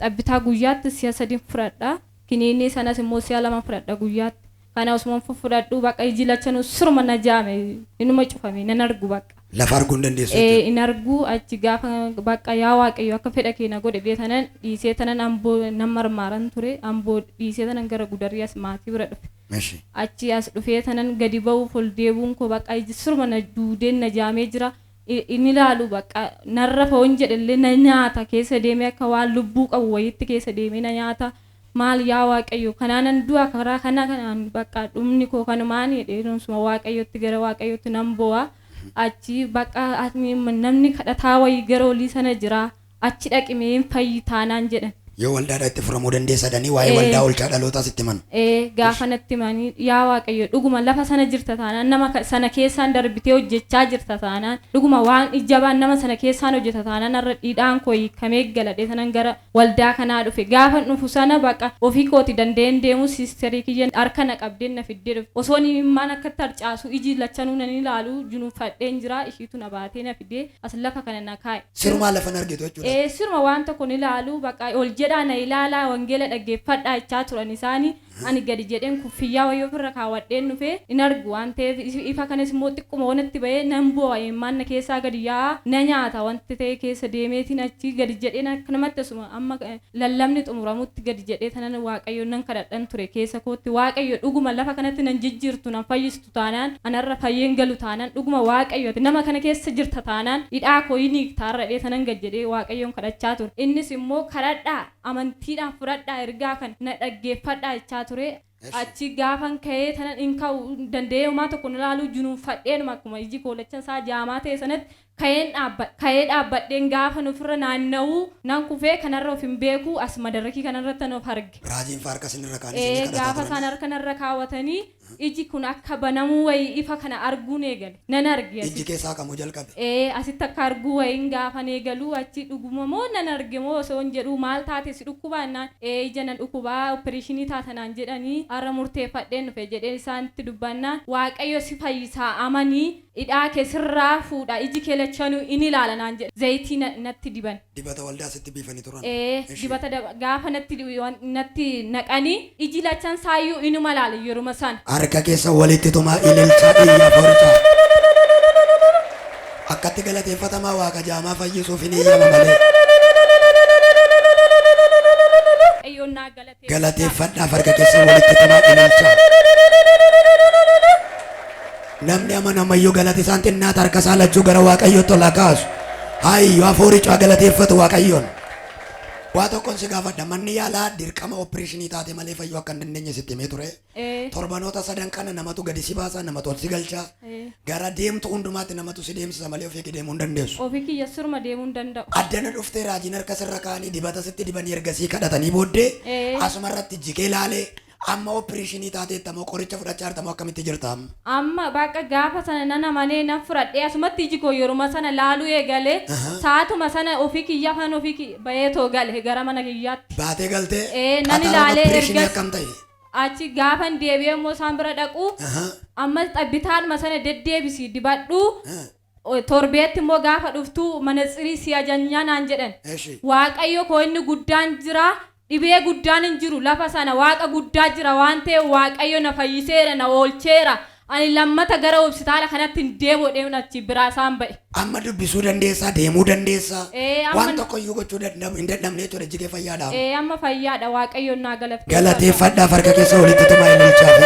Xabbitaa guyyaatti si'a 3 fudhadha. Kiniinii sanas immoo si'a 2 fudhadha guyyaatti. Kana osuman fudhadhu baqa iji lachanuu siruma na jaame, inuma cufame, nan argu baqa. Lafa arguu hin dandeessu Ee, jechuudha. in argu. Achi gaafa baqa yaa Waaqayyo akka fedha kee na godhe jedhee tanan dhiisee tanan Amboo nan marmaaran ture. Amboo dhiisee tanan gara Gudarii as maatii bira dhufe. Achi as dhufee tanan gadi ba'uuf ol deebi'uun koo baqa iji siruma na duudeen na jaamee jira. In ilaalu baqa, narra foon jedhellee na nyaata, keessa deemee akka waan lubbuu qabu wayiitti keessa deemee na nyaata. Maal yaa Waaqayyo, kanaanan du'a, karaa kana kanaan bakka dhumni koo kanumaani jedhee suma Waaqayyotti, gara Waaqayyotti nan boo'a. Achi bakka namni kadhataa wayii gara olii sana jira, achi dhaqimee hin fayyitaa naan jedhan. Yoo waldaadhaa itti furamuu dandeessa jedhanii waa'ee waldaa oolchaa dhalootaa sitti himan. Ee, gaafa natti himanii, yaa Waaqayyo, dhuguma lafa sana jirta taanaan, nama sana keessaan darbitee hojjechaa jirta taanaan, dhuguma waan jabaan nama sana keessaan hojjeta taanaan, har'a dhiidhaan koo hiikamee galadhee sanan gara waldaa kanaa dhufe. Gaafa dhufu sana baqa ofii kooti danda'een deemu, siisterii kiyya harka na qabdeen na fiddee dhufte. Osoo imimmaan akkatti harcaasu, iji lachanuu nan ilaalu, junuunfadheen jira, ishiitu na baatee na fidee as lafa kana na kaa'e. Sirumaa lafa hin argitu jechuudha. Ee, siruma waan tokko ni ilaalu. Baqa ol jedhaa na ilaalaa, wangeela dhaggeeffadhaa jechaa turan isaanii. Ani gadi jedheen kuffiyyaa wayii ofirra kaawwadheen dhufee, hin argu waan ta'eef, ifa kanas immoo xiqquma wanatti bahee nan boo'a, imimmaan na keessaa gadi yaa'a, na nyaata wanti ta'e keessa deemeetiin. Achi gadi jedheen akka namatti asuma amma lallabni xumuramutti gadi jedhee tanan Waaqayyo nan kadhadhan ture keessa kootti: Waaqayyo, dhuguma lafa kanatti nan jijjiirtu, nan fayyistu taanaan, anarra fayyeen galu taanaan, dhuguma Waaqayyo ati nama kana keessa jirta taanaan, hidhaa koo hin hiikta har'a jedhee tanan gad jedhee Waaqayyoon kadhachaa ture. Innis immoo kadhadhaa, amantiidhaan fudhadhaa, ergaa kana na dhaggeeffadhaa jechaa ture. Achi gaafan ka'ee tanan hin ka'u danda'ee, homaa tokko hin ilaaluu, junuunfadheenuma akkuma iji koolachan isaa jaamaa ta'e sanatti ka'een dhaabbadhe. Ka'ee dhaabbadheen gaafan ofirra naanna'uu nan kufee, kanarra of hin beeku, as madarakii kanarratti an of arge. Raajiin fa'aa harka isinirra kaa'anii isinii Ee, kadhataa gaafa turan. isaan harka narra kaawwatanii iji kun akka banamuu wayii ifa kana arguun eegale. Nan arge Ijji asitti. keessaa haqamuu jalqabe. Ee, asitti akka arguu wayiin gaafan eegaluu, achi dhuguma moo nan arge moo osoo hin jedhuu, maal taate, si dhukkubaa jennaan, ee, ija na dhukubaa, opereeshinii taata naan jedhanii, har'a murteeffadheen dhufe jedhee isaanitti dubbannaan, Waaqayyo si fayyisaa, amanii, hidhaa kee sirraa fuudha, iji kee lachanuu in ilaala naan jedhe. Zayitii natti diban. Dibata waldaa sitti biifanii turan. Ee, dibata gaafa natti naqanii iji lachan saayyuu inuma ilaala yeruma sana. Harka keessa walitti tumaa, ililchaa, iyyaa, foorichaa. Akkatti galateeffatamaa, Waaqa jaamaa fayyisuuf hin eeyyama malee. Waaqayyoon naa galateeffadhaa. Galateeffadhaaf harka keessa walitti tumaa, ililchaa. Namni amanamayyuu galati isaan xinnaata, harka isaa lachuu gara Waaqayyootti ol haa kaasu. Hayyuu hafuurichaa galateeffatu Waaqayyoon. Waa tokkoon si gaafadha. Manni yaalaa dirqama opereeshinii taate malee fayyuu akka hin dandeenye sitti himee ture. Ee. Torbanoota sadan kana namatu gadi si baasa, namatu ol si galcha. Ee. Gara deemtu hundumaatti namatu si deemsisa malee ofii kee deemuu hin dandeessu. Ofii kiyya siruma deemuu hin danda'u. Addana dhuftee raajiin harka sirra kaa'anii dibata sitti dibanii ergasii kadhatanii booddee asuma irratti jikee laalee, amma opereeshinii taateetta moo, qoricha fudhachaa jirta moo, akkamitti jirta amma? Amma bakka gaafa sana nan amanee nan fudhadhee, asumatti iji koo yeruma sana laaluu eegalee, sa'aatuma sana ofii kiyyaa fan ofii baheetoo gale gara mana kiyyaatti. Baatee galtee Ee, nan qaxaroon ilaalee opereeshinii ergas akkam ta'e? Achi gaafan deebi'ee immoo isaan bira dhaqu, ammas xabbitaanuma sana deddeebisii dibadhu, torbeetti immoo gaafa dhuftu manatsirii si ajanyaa naan jedhan. Waaqayyo koo inni guddaan jira, dhibee guddaan hin jiru lafa sana, Waaqa guddaa jira waan ta'eef Waaqayyo na fayyiseera, na oolcheera. Ani lammata gara hospitaala kanatti hin deebi'u jedheen achi biraa isaan ba'e. Amma dubbisuu dandeessaa, deemuu dandeessaa. Ee, amma Waan tokko iyyuu gochuu hin dadhabne jechuudha, iji kee fayyaadha amma. Ee, amma fayyaadha, Waaqayyoon naa galateeffadha. Galateeffadhaaf harka keessa walitti tumaa, ililchaa fi.